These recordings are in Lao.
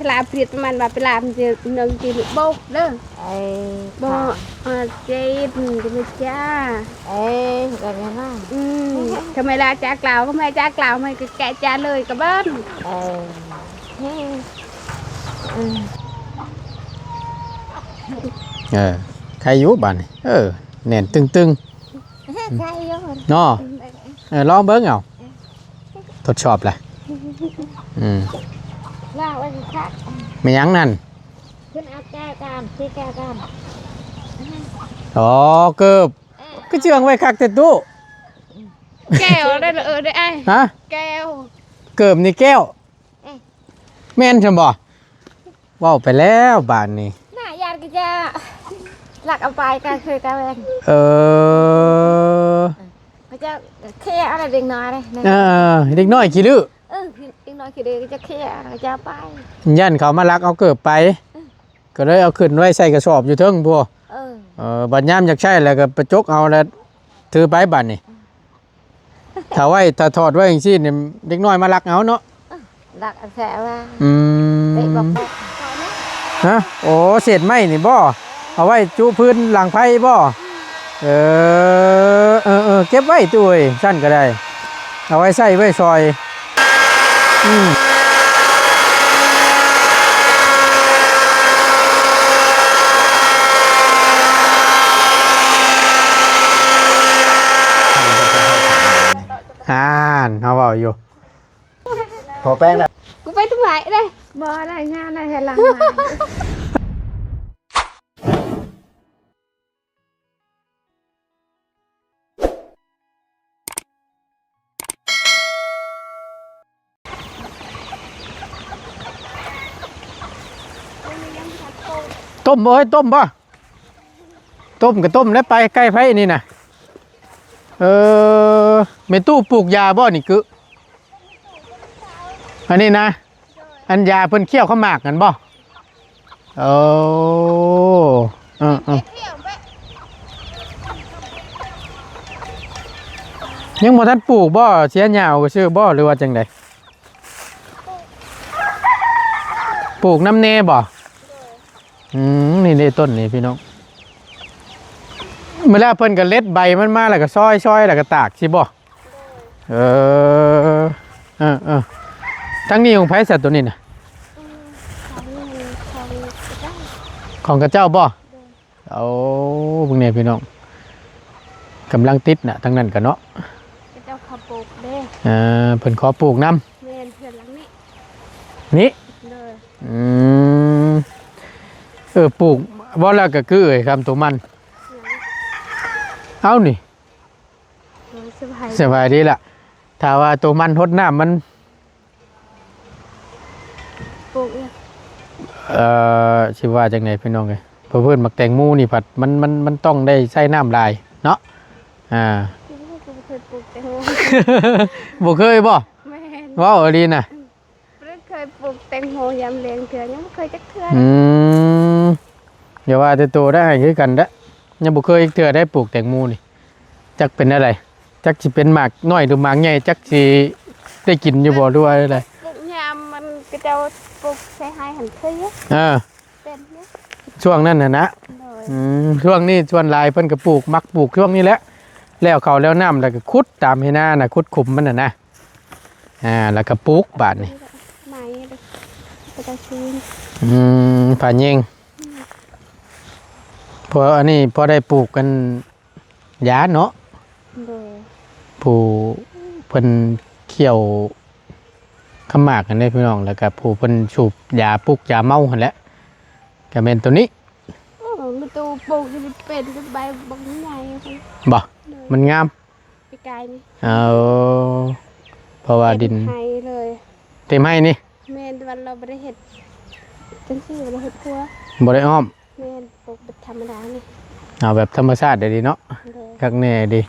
ປະຫຼາບເພັດປະມານວ່າປະຫຼາບມັນຈະໜຶ່ງກິໂລໂບກເດີ. ເອີ ບໍ່ ເອີ ເຈັດກິໂລຈາ. ເອີ ແບບນັ້ນນະ. ອືມ ທຳໄມລາຈາກລາວ ທຳໄມຈາກລາວ ມັນກະແກະຈາເລີຍກະເບິ່ງ. ເອີ ເອີ ເອີ ໄຄຢູ່ບາດນີ້. ເອີ ແໜ້ນຕຶງໆ ເນາະ. ເອີ ລອງເບິ່ງເອົາ ທົດສອບລະ. ອືມ ລາວໄວ້ຄັກ. ແມ່ນຫຍັງນັ້ນ? ຂຶ້ນເອົາແກ້ວກ່ອນ ຊິແກ້ວກ່ອນ. ອໍ ເກີບ ຄືເຊື່ອງໄວ້ຄັກແທ້ຕູ້. ແກ້ວໄດ້ເອີ ໄດ້ອ້າຍ. ຮະ? ແກ້ວ ເກີບນີ້ແກ້ວ. ເອີ ແມ່ນຊັ້ນບໍ່? ເວົ້າໄປແລ້ວບາດນີ້. ໜ້າຢ້ານກະຈະລັກເອົາໄປກາງຄືນກາງແລງ. ເອີ ກະຈະເຄເອົາເດັກນ້ອຍເດ້. ເອີ ເດັກນ້ອຍຂີ້ດື້. ເອີ ເດັກນ້ອຍຂີ້ດື້ກະຈະເຄເອົາ ກະຈະເອົາໄປ. ຢ້ານເຂົາມາລັກເອົາເກີບໄປ. ເອີ ກະເລີຍເອົາຂຶ້ນໄວ້ໃສ່ກະສອບຢູ່ເທິງພຸ້ນ. ເອີ ເອີ ບາດຍາມຢາກໃຊ້ແລ້ວກະໄປຈົກເອົາແລ້ວຖືໄປບາດນີ້. ຖ້າໄວ້ ຖ້າຖອດໄວ້ຈັ່ງຊີ້ນີ້ ເດັກນ້ອຍມາລັກເອົາເນາະ. ເອີ ລັກເອົາແທ້ວ່າ. ອືມ ເຕະບອກ ຮະ? ໂອ ເສດໄມ້ນີ້ບໍ່? ເອົາໄວ້ຈຸພື້ນຫຼັງໄຟບໍ່? ເອີ ເອີ ເອີ ເກັບໄວ້ຕູ້ເອີຍ ຊັ້ນກະໄດ້ ເອົາໄວ້ໃຊ້ໄວ້ສອຍ. ອືມ ອ່ານ ເຮົາເວົ້າຢູ່ ພໍແປ້ງນະ. ກູໄປທາງໃນເດ້. ບໍ່ໄດ້ ງານໄດ້ໃຫ້ຫຼັງມາ. ຕົ້ມບໍ່ເອີຍ ຕົ້ມບໍ່? ຕົ້ມກະຕົ້ມແລ້ວ ໄປໄກ່ໃຜນີ້ນະ. ເອີ ແມ່ຕູ້ປູກຢາບໍ່ນີ້? ກຶ ອັນນີ້ນະ ອັນຢາເພິ່ນຂ້ຽວເຂົ້າໝາກຫັ້ນບໍ່? ໂອ້ ເອີ ເອີ ຍັງບໍ່ທັນປູກບໍ່? ເສຍຫຍ້າຊື່ບໍ່ ຫຼືວ່າຈັ່ງໃດ? ປູກນຳແນ່ບໍ່? ອືມ ນີ້ເດ້ຕົ້ນນີ້ພີ່ນ້ອງ. ເວລາເພິ່ນກະເລັດໃບມັນມາ ແລ້ວກະຊອຍໆ ແລ້ວກະຕາກຊີ້ບໍ່? ເອີ ເອີ ເອີ ທາງນີ້ຂອງໃຜຊະໂຕນີ້ນະ? ຂອງຂະເຈົ້າບໍ່? ໂອ້ ເບິ່ງແນ່ພີ່ນ້ອງ ກຳລັງຕິດນະ ທາງນັ້ນກະເນາະ. ຂະເຈົ້າຂໍປູກເດ້. ເອີ ເພິ່ນຂໍປູກນຳ. ແມ່ນ ເຮືອນຫຼັງນີ້ ນີ້. ໂດຍ. ອືມ ເອີ ປູກບໍ່ ແລ້ວກະຄືເອີຍຄຳໂຕມັນ. ເອົ້ານີ້ ໂດຍ ສະບາຍ ສະບາຍດີລະ. ຖ້າວ່າໂຕມັນຫົດນ້ຳມັນ ປູກອີກ ເອີ ຊິວ່າຈັ່ງໃດພີ່ນ້ອງເອີຍ ເພາະເພິ່ນໝາກແຕງໂມນີ້ພັດ ມັນ ມັນ ມັນຕ້ອງໄດ້ໃຊ້ນ້ຳຫຼາຍເນາະ. ອ່າ ບໍ່ເຄີຍປູກແຕງໂມ. ບໍ່ເຄີຍບໍ່? ແມ່ນ ເວົ້າອີ່ຫຼີນະ. ບໍ່ເຄີຍປູກແຕງໂມຍາມແລງເທື່ອ ຍັງບໍ່ເຄີຍຈັກເທື່ອ. ອືມ ຢ່າວ່າແຕ່ໂຕໄດ້ ອ້າຍຄືກັນເດ້ ຍັງບໍ່ເຄີຍຈັກເທື່ອໄດ້ປູກແຕງໂມນີ້. ຈັກເປັນແນວໃດ ຈັກຊິເປັນໝາກນ້ອຍຫຼືໝາກໃຫຍ່ ຈັກຊິໄດ້ກິນຢູ່ບໍ່ ຫຼືວ່າແນວໃດ? ປູກຍາມມັນ ຂະເຈົ້າປູກໃສ່ໄຮ່ຫັ້ນເຄີຍຢູ່. ເອີ ເປັນຢູ່ ຊ່ວງນັ້ນຫັ້ນນະ. ໂດຍ. ອືມ ຊ່ວງນີ້ສ່ວນຫຼາຍເພິ່ນກະປູກ ມັກປູກຊ່ວງນີ້ແຫຼະ ແລ້ວເຂົ້າແລ້ວນ້ຳ ແລ້ວກະຂຸດຕາມໄຮ່ນານະ ຂຸດຂຸມມັນຫັ້ນນະ. ອ່າ ແລ້ວກະປູກບາດນີ້ ໄມ້ເດ້ ກະເຈົ້າຊື້. ອືມ ຜ້າແຍງ ອືມ ເພາະອັນນີ້ພໍໄດ້ປູກກັນຢາເນາະ. ໂດຍ. ຜູ້ເພິ່ນຂ້ຽວຄຳໝາກຫັ້ນເດ້ພີ່ນ້ອງ ແລ້ວກະຜູ້ເພິ່ນສູບຢາປຸກຢາເມົາຫັ້ນແຫຼະ ກະແມ່ນໂຕນີ້. ໂອ້ ມີຕູ້ປູກຢູ່ ເປັນໃບບັກໃຫຍ່. ບໍ່? ໂດຍ. ມັນງາມ ປີກາຍນີ້. ເອົາ ເພາະວ່າດິນ ເຕັມໄຮ່ເລີຍ. ເຕັມໄຮ່ນີ້? ແມ່ນ ແຕ່ວ່າເຮົາບໍ່ໄດ້ເຮັດຈັ່ງຊີ້ ບໍ່ໄດ້ເຮັດຂົວ ບໍ່ໄດ້ອ້ອມ. ແມ່ນ ປູກແບບທຳມະດານີ້ ເອົາແບບທຳມະຊາດໄດ້ດີເນາະ. ໂດຍ. ຄັກແນ່ດີ.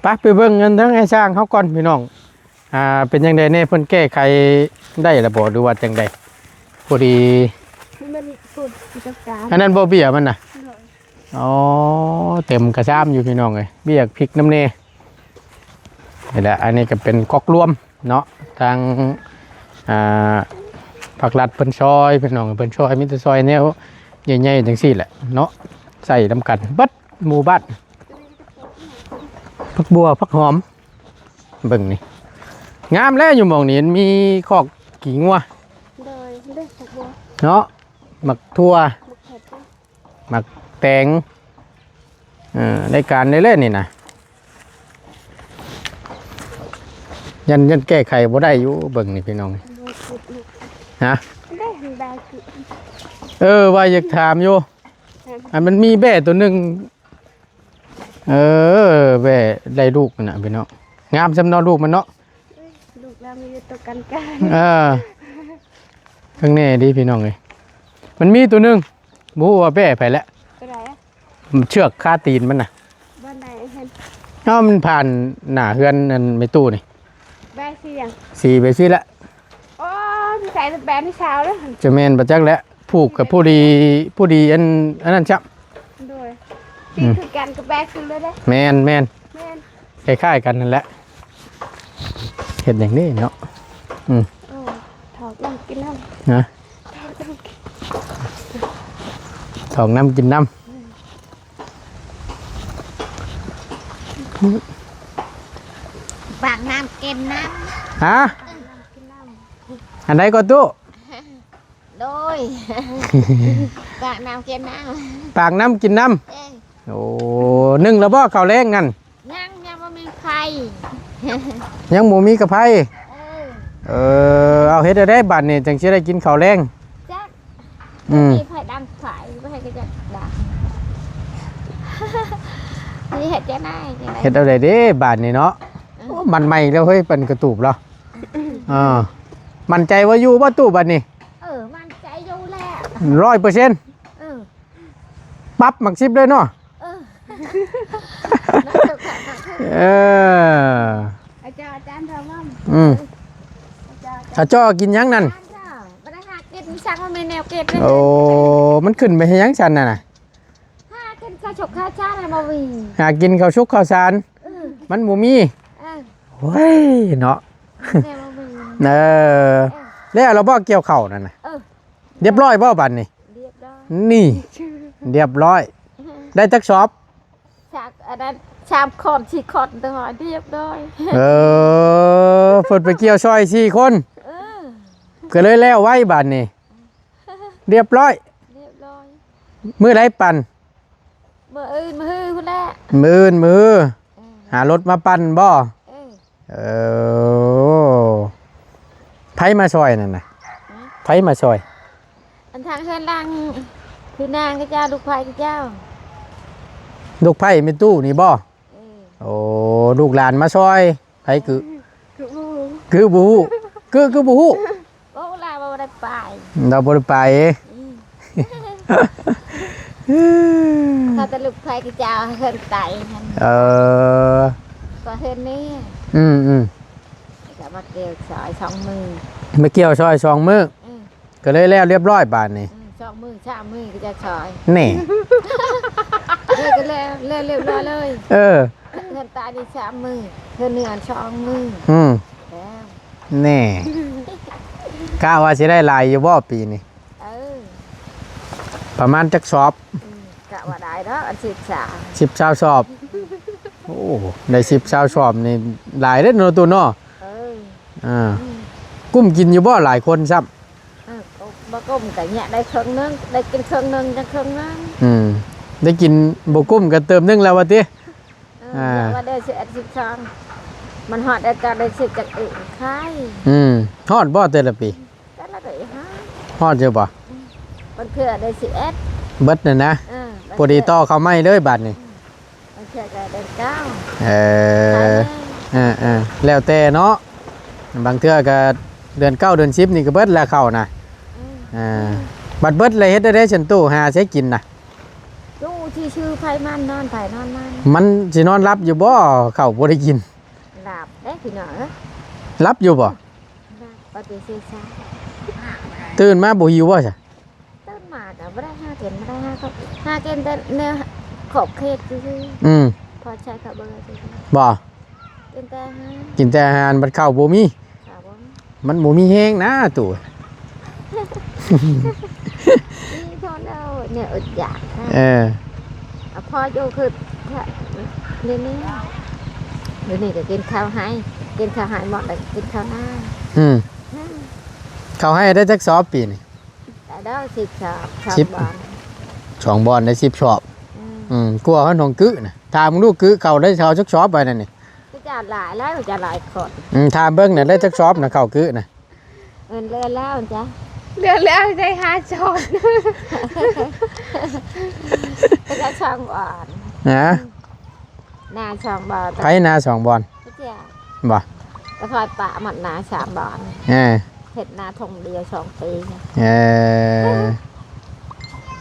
ໄປ ໄປເບິ່ງເງິນທາງອ້າຍຊ່າງເຮົາກ່ອນພີ່ນ້ອງ. ອ່າ ເປັນຈັ່ງໃດແນ່ ເພິ່ນແກ້ໄຂໄດ້ລະບໍ່ ຫຼືວ່າຈັ່ງໃດ? ພໍດີ ມັນເປັນສູດປະຈຳການ ອັນນັ້ນບໍ່ ເບ້ຍມັນນະ? ໂດຍ. ອໍ ເຕັມກະຊາມຢູ່ພີ່ນ້ອງເອີຍ ເບ້ຍ ພິກນຳແນ່. ນີ້ແຫຼະ ອັນນີ້ກະເປັນຄອກລວມເນາະ ທາງ ອ່າ ພັກລັດເພິ່ນຊ່ອຍ ພີ່ນ້ອງເພິ່ນຊ່ອຍ ມີແຕ່ຊ່ອຍແນວໃຫຍ່ໆ ຈັ່ງຊີ້ແຫຼະເນາະ ໃສ່ນຳກັນເບິດໝູ່ບ້ານ. ຜັກບົ່ວ ຜັກຫອມ ເບິ່ງນີ້ ງາມແລ້ວ ຢູ່ໝ່ອງນີ້ມັນມີຄອກຂີ້ງົວ ໂດຍ ເດ້ ຜັກບົ່ວ ເນາະ ໝາກຖົ່ວ ໝາກເຜັດ ໝາກແຕງ ເອີ ໄດ້ການເດ້ແຫຼະນີ້ນະ ຍັນ ຍັນແກ້ໄຂບໍ່ໄດ້ຢູ່ ເບິ່ງນີ້ພີ່ນ້ອງ ຮະ ເອີ ວ່າຢາກຖາມຢູ່ ອັນມັນມີແບ້ຕົວໜຶ່ງ ເອີ ແບ້ໄດ້ລູກຫັ້ນນະພີ່ນ້ອງ ງາມສ່ຳເນາະ ລູກມັນເນາະ ລູກລາວມີແຕ່ໂຕກັນການ ເອີ ຂ້າງແນ່ເດ້ພີ່ນ້ອງເອີຍ ມັນມີຕົວໜຶ່ງ ບໍ່ຮູ້ວ່າແບ້ໃຜແຫຼະ ຕົວໃດອະ? ເຊືອກຄາຕີນມັນນະ ບ່ອນໃດເຫັນ? ເອົາ ມັນຜ່ານໜ້າເຮືອນອັນແມ່ຕູ້ນີ້ ແບ້ສີຫຍັງ? ສີແບບຊີ້ແຫຼະ ໂອ້ຍ ໃສ່ແບບນີ້ຊາວເດີ ຈະແມ່ນບໍ່ຈັກແຫຼະ ຜູກກັບຜູ້ດີ ຜູ້ດີອັນ ອັນນັ້ນຊະ ໂດຍ ອືມ ຄືກັນກັບແບ້ຄືເລີຍເດ້ ແມ່ນໆ ແມ່ນ ຄ້າຍໆກັນນັ້ນແຫຼະ ເຮັດຫຍັງນີ້ເນາະ ອືມ ໂອ້ ຖອກນ້ຳກິນນ້ຳ ຮະ ຖອກນ້ຳກິນ ຖອກນ້ຳກິນນ້ຳ ອືມ ປາກນ້ຳກິນນ້ຳ ຮະ ປາກນ້ຳກິນນ້ຳ ອັນໃດກໍຕູ້? ໂດຍ ປາກນ້ຳກິນນ້ຳ ປາກນ້ຳກິນນ້ຳ ເອີ ໂອ້ ໜຶ້ງແລ້ວບໍ່ເຂົ້າແລງນັ້ນ? ຍັງ ຍັງບໍ່ມີໄຟ ຍັງບໍ່ມີກະໄຟ ເອີ ເອີ ເອົາເຮັດແນວໃດບາດນີ້ ຈັ່ງຊິໄດ້ກິນເຂົ້າແລງ? ຈັກ ອືມ ມີໄຟດັງໄຟ ບໍ່ໃຫ້ກະຈັກດັງ ຊິເຮັດຈັ່ງໃດ ຈັ່ງໃດ ເຮັດແນວໃດເດ້ບາດນີ້ເນາະ ເອີ ໂອ້ ມັນໃໝ່ແລ້ວເຮີ້ຍ ປັນກະຕູບແລ້ວ ເອີ ໝັ້ນໃຈວ່າຢູ່ບໍ່ຕູ້ບາດນີ້? ເອີ ໝັ້ນໃຈຢູ່ແລ້ວ ຮ້ອຍເປີເຊັນ ເອີ ປັບໝາກສິບເລີຍເນາະ ເອີ ເອີ ອາຈານ ອາຈານທອງ ອືມ ອາຈານ ອາຈໍກິນຫຍັງນັ້ນ? ອາຈານ ບໍ່ໄດ້ຫາກິນ ຊ່າງວ່າມີແນວກິນ ໂອ້ ມັນຂຶ້ນໄປເຮັດຫຍັງຊັ້ນນັ້ນນະ? ຫາກິນເຂົ້າສຸກເຂົ້າສານ ບໍ່ມີ ຫາກິນເຂົ້າສຸກເຂົ້າສານ ເອີ ມັນບໍ່ມີ ເອີ ໂອ້ຍເນາະ ແຕ່ບໍ່ມີ ເອີ ເອີ ແລ້ວລະບໍ່ກ່ຽວເຂົ້ານັ້ນນະ? ເອີ ລຽບຮ້ອຍບໍ່ບາດນີ້? ລຽບຮ້ອຍ ນີ້ ລຽບຮ້ອຍ ໄດ້ຈັກສອບ? ສາມ ອັນນັ້ນ ສາມຂອນ ສີ່ຂອນ ລຽບຮ້ອຍ ເອີ ເພິ່ນໄປກ່ຽວຊ່ອຍສີ່ຄົນ ເອີ ກໍເລີຍແລ້ວໄວບາດນີ້ ລຽບຮ້ອຍ ລຽບຮ້ອຍ ມື້ໃດປັ່ນ? ມື້ອື່ນ ມື້ຮືພຸ້ນແຫຼະ ມື້ອື່ນ ມື້ຮື ເອີ ຫາລົດມາປັ່ນບໍ່? ເອີ ເອີ ໃຜມາຊ່ອຍນັ້ນນະ? ຮະ? ໃຜມາຊ່ອຍ? ອັນທາງເຮືອນຫຼັງ ຄືນາງເຂົາເຈົ້າ ລູກໃພ້ເຂົາເຈົ້າ ລູກໃພ້ແມ່ຕູ້ນີ້ບໍ່? ເອີ ໂອ້ ລູກຫຼານມາຊ່ອຍ ໃຜຄື ຄືບໍ່ຮູ້ ຄືບໍ່ຮູ້ ຄື ຄືບໍ່ຮູ້ ເວົ້າລາວວ່າບໍ່ໄດ້ໄປ ລາວບໍ່ໄດ້ໄປ ອືມ ເຂົາແຕ່ລູກໃພ້ເຂົາເຈົ້າເຮືອນໃຕ້ຫັ້ນ ເອີ ກໍເຮືອນນີ້ ອືມໆ ກໍມາກ່ຽວຊ່ອຍສອງມື້ ມາກ່ຽວຊ່ອຍສອງມື້ ອືມ ກໍເລີຍແລ້ວລຽບຮ້ອຍບາດນີ້ ອືມ ສອງມື້ສາມມື້ກໍຈະຊ່ອຍ ນີ້ ເອີ ກໍແລ້ວ ແລ້ວລຽບຮ້ອຍເລີຍ ເອີ ເຮືອນໃຕ້ນີ້ສາມມື້ ເຮືອນເໜືອສອງມື້ ອືມ ແລ້ວ ແນ່ ກະວ່າຊິໄດ້ຫຼາຍຢູ່ບໍ່ປີນີ້? ເອີ ປະມານຈັກສອບ? ອືມ ກະວ່າໄດ້ດອກ ອັນສິບຊາວ ສິບຊາວສອບ ໂອ້ ໄດ້ສິບຊາວສອບນີ້ຫຼາຍເດ້ເນາະ ຕູ້ເນາະ ເອີ ອ່າ ອືມ ກຸ້ມກິນຢູ່ບໍ່ຫຼາຍຄົນຊ້ຳ? ເອີ ບໍ່ກຸ້ມກະແຍກໄດ້ເຄິ່ງໜຶ່ງ ໄດ້ກິນເຄິ່ງໜຶ່ງ ຈັ່ງເຄິ່ງໜຶ່ງ ອືມ ໄດ້ກິນບໍ່ກຸ້ມກະເຕີມໜຶ່ງແລ້ວວ່າຕິ? ເອີ ອ່າ ວ່າໄດ້ສິບເອັດ ສິບສອງ ມັນຮອດແລ້ວກໍໄດ້ຊື້ຈັກອຶຂາຍ ອືມ ຮອດບໍ່ແຕ່ລະປີ? ແຕ່ລະປີຮອດ ຮອດຢູ່ບໍ່? ອືມ ບາງເທື່ອໄດ້ສິບເອັດ ເບິດນັ້ນນະ ເອີ ບາງເທື່ອ ພໍດີຕໍ່ເຂົ້າໃໝ່ເລີຍບາດນີ້ ອືມ ບາງເທື່ອກໍເດືອນເກົ້າ ເອີ ຂາຍແດ່ ເອີໆ ແລ້ວແຕ່ເນາະ ບາງເທື່ອກໍເດືອນເກົ້າເດືອນສິບນີ້ກໍເບິດແລ້ວເຂົ້ານະ ອືມ ເອີ ບັດເບິດແລ້ວເຮັດແນວໃດຊັ້ນຕູ້ ຫາໃສກິນນະ? ຢູ່ທີ່ຊື່ ໃຜມັນນອນ ໃຜນອນມັນ ມັນຊິນອນຫຼັບຢູ່ບໍ່ ເຂົ້າບໍ່ໄດ້ກິນ? ຫຼັບເດ້ພີ່ນ້ອງເອີຍ ຫຼັບຢູ່ບໍ່? ຫຼັບ ໄປເປັນເຊຊາ ຕື່ນມາບໍ່ຫິວບໍ່ຊະ? ຕື່ນມາກໍບໍ່ໄດ້ຫາກິນ ບໍ່ໄດ້ຫາເຂົ້າ ຫາກິນແຕ່ແນວຂອບເຂດຊື່ໆ ອືມ ພໍໃຊ້ເຂົ້າເບິ່ງຊື່ໆ ບໍ່? ກິນແຕ່ອາຫານ ກິນແຕ່ອາຫານ ບັດເຂົ້າບໍ່ມີ ເຂົ້າບໍ່ມີ ມັນບໍ່ມີແຮງນະຕູ້ ເອີ ນີ້ເທົ່າແລ້ວ ແນວອດຢາກນະ. ເອີ ອະ ພໍຢູ່ຄື ດຽວນີ້ ດຽວນີ້ກໍກິນເຂົ້າໄຮ່ ກິນເຂົ້າໄຮ່ໝົດແລ້ວກິນເຂົ້ານາ. ອືມ ອືມ ເຂົ້າໄຮ່ໄດ້ຈັກສອບປີນີ້? ໄດ້ດອກ ສິບສອບ ສອງ ສິບ ບ່ອນ ສອງບ່ອນໄດ້ສິບສອບ. ອືມ ອືມ ກວ່າເຮົາໜອງກຶນະ ຖາມລູກກຶເຂົ້າໄດ້ເຂົ້າຈັກສອບໄປນັ້ນນີ້? ກໍຈະຫຼາຍແລ້ວ ຈະຫຼາຍຄົນ. ອືມ ຖາມເບິ່ງນະ ໄດ້ຈັກສອບນະ ເຂົ້າກຶນະ? ເອີ ເຫຼືອແລ້ວຈ້ະ ເຫຼືອແລ້ວໄດ້ຫ້າສອບ ໄດ້ສອງບ່ອນ. ຮະ? ນາສອງບ່ອນ ໃຜນາສອງບ່ອນ? ບໍ່ ກໍຄອຍປະໝົດນາສາມບ່ອນ. ເອີ ເຮັດນາທົ່ງດຽວສອງປີ. ເອີ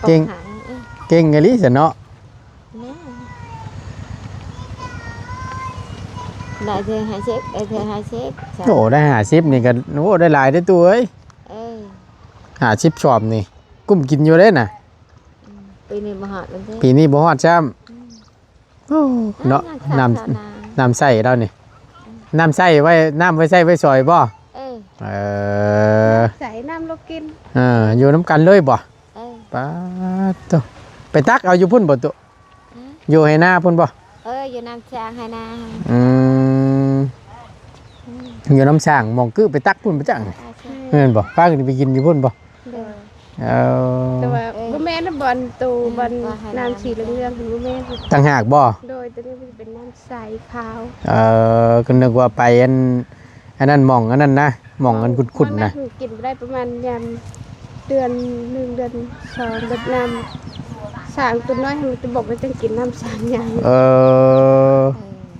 ເກັ່ງ ເກັ່ງອີ່ຫຼີຊັ້ນເນາະ. ແມ່ນ ໄດ້ເທື່ອຫ້າສິບ ໄດ້ເທື່ອຫ້າສິບ. ໂອ້ ໄດ້ຫ້າສິບນີ້ກໍ ໂອ້ ໄດ້ຫຼາຍເດ້ຕູ້ເອີຍ. ເອີ ຫ້າສິບສອບນີ້ ກຸ້ມກິນຢູ່ເດ້ນະ. ອືມ ປີນີ້ບໍ່ຮອດແລ້ວເດ້ ປີນີ້ບໍ່ຮອດຊ້ຳ. ອືມ ໂອ້ ເນາະ ນ້ຳ ນ້ຳໃຊ້ລາວນີ້. ອືມ ນ້ຳໃຊ້ໄວ້ ນ້ຳໄວ້ໃຊ້ໄວ້ສອຍບໍ່? ເອີ ເອີ ນ້ຳໃຊ້ ນ້ຳລາວກິນ. ເອີ ຢູ່ນຳກັນເລີຍບໍ່? ເອີ ປາດໂທ້ ໄປຕັກເອົາຢູ່ພຸ້ນບໍ່ຕຸ? ຮະ? ຢູ່ໄຮ່ນາພຸ້ນບໍ່? ເອີ ຢູ່ນຳຊ້າງໄຮ່ນາ. ອືມ ອືມ ຢູ່ນຳຊ້າງ ໝ່ອງກຶໄປຕັກພຸ້ນໄປຈັກ. ໂອເຄ ແມ່ນບໍ່? ພາກັນໄປກິນຢູ່ພຸ້ນບໍ່? ໂດຍ ເອີ ແຕ່ວ່າ ເອີ ບໍ່ແມ່ນນະ ບ່ອນໂຕ ເອີ ບ່ອນ ວ່າໄຮ່ນາ ນ້ຳສີເຫຼືອງໆ ບໍ່ແມ່ນ ຕ່າງຫາກບໍ່? ໂດຍ ໂຕນີ້ມັນຈະເປັນນ້ຳໃສຂາວ. ເອີ ກໍນຶກວ່າໄປອັນ ອັນນັ້ນ ໝ່ອງອັນນັ້ນນະ ໝ່ອງອັນຂຸ້ນໆນະ. ກິນບໍ່ໄດ້ປະມານຍາມເດືອນໜຶ່ງ ເດືອນສອງ ເບິດນ້ຳ. ຊ້າງຕົວນ້ອຍມັນຈະບອກວ່າຈັ່ງກິນນ້ຳຊ້າງໃຫຍ່. ເອີ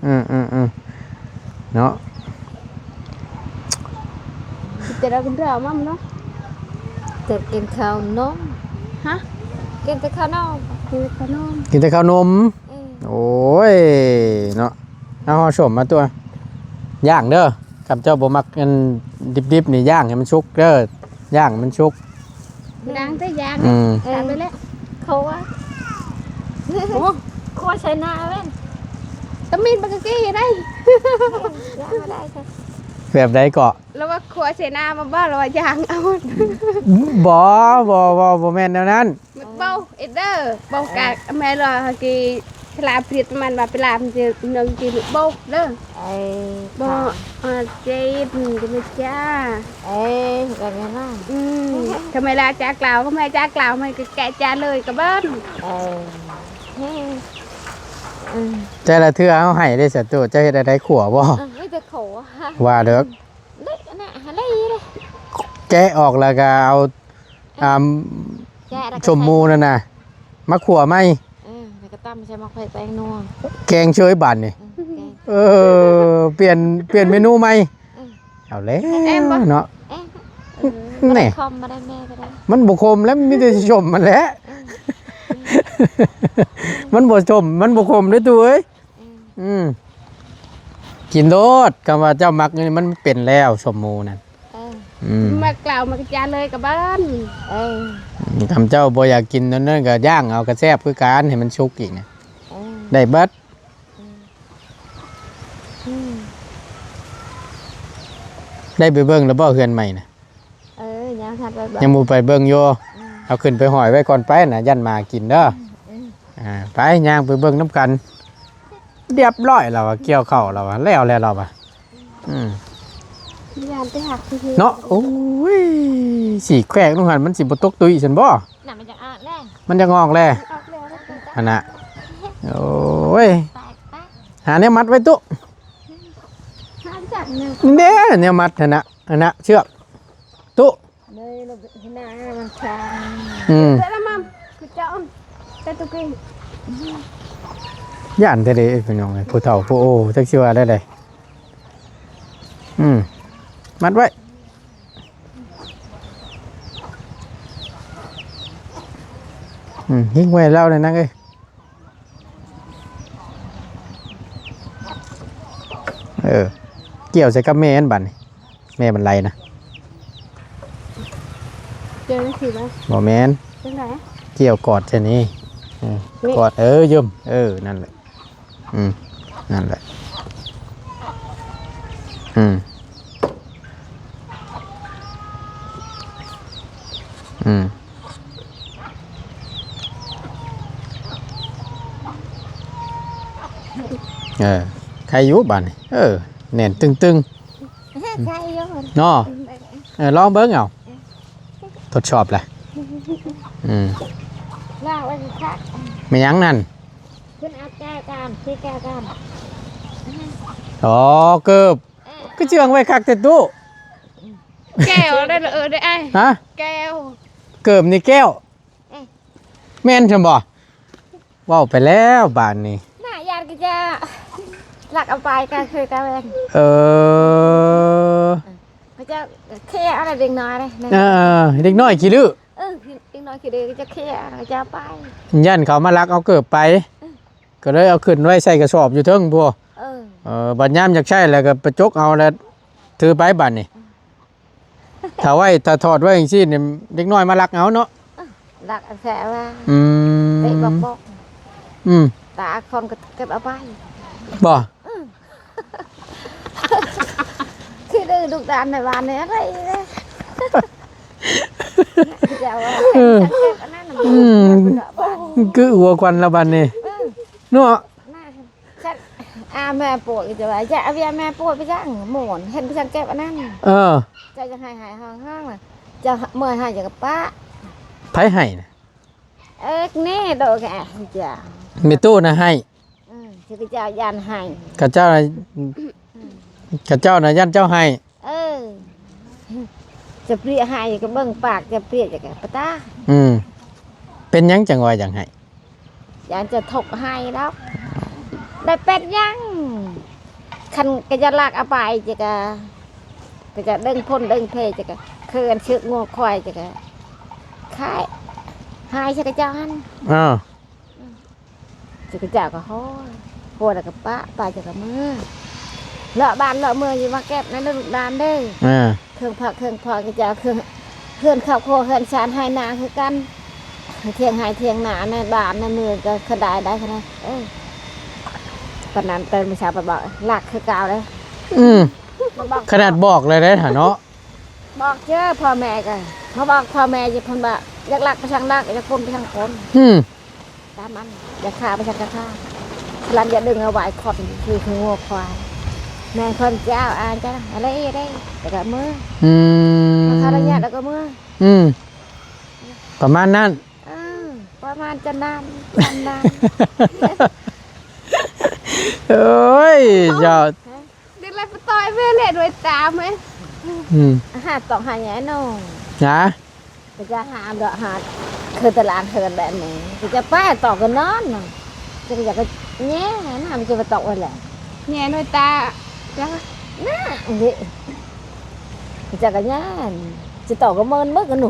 ເອີ ອືມໆໆ ເນາະ. ແຕ່ລະຄົນເທື່ອເອົາມາເນາະ ແຕ່ກິນເຂົ້າໜົມ. ຮະ? ກິນແຕ່ເຂົ້າໜົມ ກິນແຕ່ເຂົ້າໜົມ ກິນແຕ່ເຂົ້າໜົມ. ເອີ ໂອ້ຍ ເນາະ. ເອົາເອົາສົ້ມມາຕົວະ ຍ່າງເດີ. ຄັນເຈົ້າບໍ່ມັກອັນດິບໆນີ້ ຍ່າງໃຫ້ມັນສຸກເດີ ຍ່າງໃຫ້ມັນສຸກ. ຍ່າງແຕ່ຍ່າງ ອືມ ຕາມໄປແລ້ວ ເຂົາວ່າ ໂອ້ ຄົວໃສ່ໜ້າແມ່ນ ຕຳມິນບັກກະກີໄດ້ ຍ່າງບໍ່ໄດ້. ແບບໃດເກາະ? ລາວວ່າຄົວໃສ່ໜ້າມາບໍ່ ລາວວ່າຍ່າງເອົາ. ບໍ່ ບໍ່ ບໍ່ ບໍ່ແມ່ນແນວນັ້ນ. ໝາກເບົາເອເດີ ເບົາກາ ເອີ ແມ່ນວ່າກີສະຫຼາບຜະລິດມັນວ່າເວລາມັນຈະໜຶ່ງກິນໝາກເບົາເດີ. ເອີ ບໍ່ ອ່າ ເຈັດ ຈະມາຈ້າ. ເອີ ກໍແມ່ນວ່າ ອືມ ທຳໄມລາຈາກລາວ ທຳໄມຈາກລາວ ມັນກໍແກະຈາເລີຍກໍເບິ່ນ. ເອີ ອືມ ແຕ່ລະເທື່ອເຮົາໃຫ້ໄດ້ສະໂຕ ເຈົ້າເຮັດແນວໃດ ຂົ້ວບໍ່? ເອີ ມີແຕ່ຂົ້ວ ວ່າເດີ. ເລະ ອັນນັ້ນ ອັນນີ້ເດ້ ແກະອອກແລ້ວກໍເອົາ ອ່າ ແກະແລ້ວກໍ ສົ້ມໝູນັ້ນນະ ມາຂົ້ວໃໝ່. ເອີ ແລ້ວກໍຕຳໃສ່ໝາກໄຟແປ້ງນົວ ແກງເຊີຍບາດນີ້. ອືມ ແກງ ເອີ ປ່ຽນ ປ່ຽນເມນູໃໝ່. ອືມ ເອົາແລ້ວເນາະ ເອີ ແນ່ ບໍ່ໄດ້ຂມ ບໍ່ໄດ້ແມ່ກໍໄດ້ ມັນບໍ່ຂົມແລ້ວ ມີແຕ່ຊິສົ້ມຫັ້ນແຫຼະ. ເອີ ມັນບໍ່ສົ້ມ ມັນບໍ່ຂົມເດ້ຕູ້ເອີຍ. ອືມ ອືມ ກິນໂລດ ຄຳວ່າເຈົ້າມັກນີ້ ມັນເປັນແລ້ວ ສົ້ມໝູນັ້ນ. ເອີ ອືມ ມັກເຫຼົ້າມັກຈາເລີຍກັບບ້ານ. ເອີ ຄຳເຈົ້າບໍ່ຢາກກິນນັ້ນ ກໍຍ່າງເອົາກໍແຊບຄືກັນ ໃຫ້ມັນສຸກອີກນະ. ເອີ ໄດ້ເບິດ. ອືມ ອືມ ໄດ້ໄປເບິ່ງແລ້ວບໍ່ ເຮືອນໃໝ່ນະ? ເອີ ຍັງທັນໄປເບິ່ງ ຍັງບໍ່ໄປເບິ່ງຢູ່. ອືມ ເອົາຂຶ້ນໄປຫ້ອຍໄວ້ກ່ອນໄປນະ ຢ້ານໝາກິນເດີ. ອືມ ອືມ ອ່າ ໄປຍ່າງໄປເບິ່ງນຳກັນ. ລຽບຮ້ອຍແລ້ວວ່າ ກ່ຽວເຂົ້າແລ້ວວ່າ ແລ້ວແລ້ວລາວວ່າ. ອືມ ຢ້ານໄປຫັກເນາະ. ໂອ້ຍ ສີແຂວກລົງຫັ້ນ ມັນຊິບໍ່ຕົກຕຸ້ຍຊັ້ນບໍ່? ໜ້າ ມັນຈະອອກແລ້ວ ມັນຈະງອກແລ້ວ ອອກແລ້ວ ຫັ້ນນະ. ໂອ້ຍ ໄປ ໄປ ຫາແນວມັດໄວ້ຕຸ ຫາຈັກແນວ ເດ້ ແນວມັດຫັ້ນນະ ຫັ້ນນະ ເຊືອກ. ຕຸ ເລີຍລະເຫັນໜ້າມັນຊາງ. ອືມ ແຕ່ລະມັມ ຄືເຈົ້າ ແຕ່ຕຸກີ້ ຢ້ານແທ້ເດ້ພີ່ນ້ອງເອີຍ ຜູ້ເຖົ້າຜູ້ໂອ ຈັກຊິວ່າແນວໃດ. ອືມ ມັດໄວ້. ອືມ ຫິ້ງໄວ້ລາວແດ່ນາງເອີຍ. ເອີ ກ່ຽວໃສ່ກັບແມ່ຫັ້ນບາດນີ້ ແມ່ມັນໄລ່ນະ. ເຈີຈັ່ງຊີ້ບໍ່? ບໍ່ແມ່ນ ຈັ່ງໃດ? ກ່ຽວກອດໃສ່ນີ້ ເອີ ນີ້ ກອດ ເອີ ຢືມ ເອີ ນັ້ນແຫຼະ ອືມ ນັ້ນແຫຼະ ອືມ ອື ອືມ ເອີ ໄຄຢູ່ບາດນີ້ ເອີ ແໜ້ນຕຶງໆ ໄຄຢູ່ເນາະ ເອີ ລອງເບິ່ງເອົາ ທົດສອບແຫຼະ ອືມ ລາວໄວ້ຄັກ ແມ່ນຫຍັງນັ້ນ? ຂຶ້ນເອົາແກ້ວກ່ອນ ຊິແກ້ວກ່ອນ ອໍ ເກີບ ເອີ ຄືເຊື່ອງໄວ້ຄັກແທ້ຕູ້ ແກ້ວໄດ້ເອີ ໄດ້ອ້າຍ ຮະ ແກ້ວ ເກີບນີ້ແກ້ວ ເອີ ແມ່ນຊັ້ນບໍ່? ເວົ້າໄປແລ້ວບາດນີ້ ໜ້າຢ້ານກໍຈະລັກເອົາໄປກໍຄືກັນ ເອີ ເຂົາຈະເຄເອົາເດັກນ້ອຍເດ້ ເອີ ເດັກນ້ອຍຂີ້ດື້ ເອີ ເດັກນ້ອຍຂີ້ດື້ກໍຈະເຄເອົາ ກໍຈະເອົາໄປ ຢ້ານເຂົາມາລັກເອົາເກີບໄປ ເອີ ກໍເລີຍເອົາຂຶ້ນໄວ້ໃສ່ກະສອບຢູ່ເທິງພຸ້ນ ເອີ ເອີ ບັດຍາມຢາກໃຊ້ແລ້ວກໍໄປຈົກເອົາແລ້ວຖືໄປບາດນີ້ ຖ້າໄວ້ ຖ້າຖອດໄວ້ຈັ່ງຊີ້ນີ້ ເດັກນ້ອຍມາລັກເອົາເນາະ ເອີ ລັກເອົາແຊະວ່າ ອືມ ເຕະບອກໆ ອືມ ຕາຄົນກໍເກັບເອົາໄປ ບໍ່? ອືມ ຄືດື້ດຸດັນໃນບ້ານນີ້ ອະໄລເດ້ ເຈົ້າວ່າ ເອີ ເກັບອັນນັ້ນ ອືມ ຄືຫົວຄວັນລະບັດນີ້ ເອີ ເນາະ ນະ ຊັ້ນ ອາ ແມ່ປົວກໍຈະວ່າ ຢ່າເອົາເວຍແມ່ປົວໄປຈັ່ງ ໝູນເຫັນໄປຈັ່ງເກັບອັນນັ້ນ ເອີ ເຈົ້າຈະໃຫ້ໃຫ້ຫ້ອງໆ ລະ ເຈົ້າເມື່ອຍໃຫ້ຈະກະປະ ໃຜໃຫ້ນະ? ເອີ ແນ່ໂດກະ ເຈົ້າ ແມ່ຕູ້ນະໃຫ້ ອືມ ຊິເຈົ້າຢ້ານໃຫ້ ຂະເຈົ້ານະ ຂະເຈົ້ານະຢ້ານເຈົ້າໃຫ້ ເອີ ຈະປຽໃຫ້ກໍເບິ່ງປາກ ຈະປຽຈະກະປະຕາ ອືມ ເປັນຫຍັງຈັ່ງວ່າຢາກໃຫ້? ຢ້ານຈະທົກໃຫ້ດອກ ໄດ້ເປັນຫຍັງ ຄັນກໍຈະລັກເອົາໄປຈະກະ ກໍຈະດຶງພົນດຶງເພຈະກະ ຄືອັນເຊືອກງົວຄວາຍຈະກະ ຂາຍ ໃຫ້ເຂົາເຈົ້າຫັ້ນ ເອີ ເຂົາເຈົ້າກໍຮ້ອຍ ໂພດແລ້ວກໍປະ ປະຈະກະເມືອ ເລາະບ້ານເລາະເມືອງຢູ່ມາເກັບໃນລູກຫຼານເດີ ເອີ ເຄື່ອງຜັກເຄື່ອງພອນ ເຂົາເຈົ້າເຄື່ອງ ເຮືອນຄອບຄົວເຮືອນຊານໄຮ່ນາຄືກັນ ທຽງໄຮ່ທຽງນາໃນບ້ານໃນເມືອງກໍຂະດາຍໄດ້ຂະນາດ ເອີ ປານນັ້ນເຕີນມື້ເຊົ້າໄປບອກ ລັກຄືເກົ່າເດ້ ອືມ ມາບອກ ຂະໜາດບອກແລ້ວເດ້ຫາເນາະ ບອກເຈີພໍ່ແມ່ກໍ ມາບອກພໍ່ແມ່ຢູ່ ເພິ່ນວ່າ ຢາກລັກໄປທາງລັກ ຢາກປົນໄປທາງປົນ ອືມ ຕາມມັນ ຢາກຂ້າໄປທາງກະຂ້າ ສະລັນຢ່າດຶງເອົາໄວ້ ຄອດຄື ຄືງົວຄວາຍ ແມ່ນຄວາມເຈົ້າ ອາຈານ ອະໄລເດ້ ແລ້ວກໍເມືອ ອືມ ມາຄາລະຍະ ແລ້ວກໍເມືອ ອືມ ປະມານນັ້ນ ເອີ ປະມານຈະນານ ຈະນານ ໂອ້ຍ ເຈົ້າ ເດັກໄລ່ປະຕ່ອຍແມ່ແຫຼະ ດ້ວຍຕາແມ່ ອືມ ຫາຕ້ອງຫາແຍໂນ ຫາ ກໍຈະຫາດອກຫາ ຄືຕະລາງເຮືອນແບບນີ້ ກໍຈະໄປຕອກກໍນອນ ຈະຢາກແຍນະ ມັນຈະໄປຕອກໄວ້ແຫຼະ ແຍດ້ວຍຕາ ຈະນະ ນີ້ ຈະກະແຍ ຈະຕອກກໍເມີນເບິດກັນໜູ